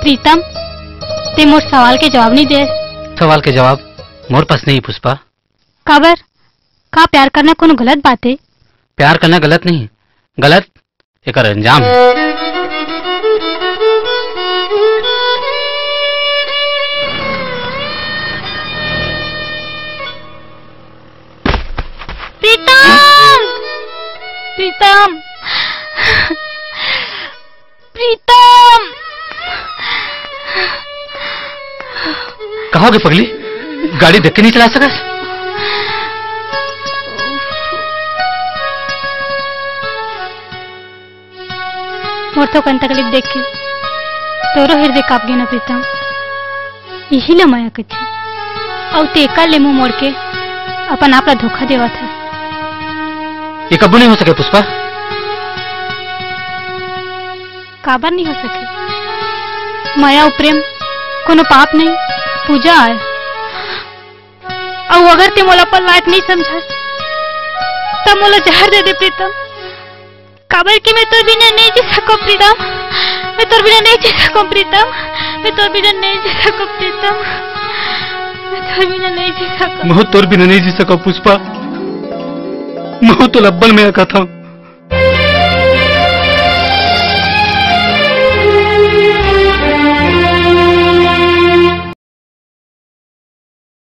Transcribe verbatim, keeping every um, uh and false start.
प्रीतम, ते मोर सवाल के जवाब नहीं दे। सवाल के जवाब मोर पास नहीं, पुष्पा। काबर? का प्यार करना कोनो गलत बात है? प्यार करना गलत नहीं, गलत एकर अंजाम है। प्रीतम! प्रीतम! प्रीतम! कहाँ हो गए पगली? गाड़ी देख के नहीं चला सका? मोर तो कन तकलीफ देख के तोरो हृदय कांप गे ना प्रीतम। यही ला मया कथे। अउ तेकर ले मुंह मोड़ के अपन आप ला धोखा देवत है। ये कबू नहीं हो सके पुष्पा। काबर नहीं हो सके? मया अउ प्रेम कोनो पाप नहीं, पूजा आय। अउ अगर ते मोला अपन लायक नहीं समझस, तब मोला जहर दे दे प्रीतम। काबर कि मैं तोर बिना नहीं जी सको प्रीतम। मैं तोर बिना नहीं जी सको प्रीतम। मैं तोर बिना नहीं जी सको प्रीतम। मैं तोर बिना नहीं जी सको। मैं तोर बिना नहीं जी सको पुष्पा। मैं तो लब्बल में कथा।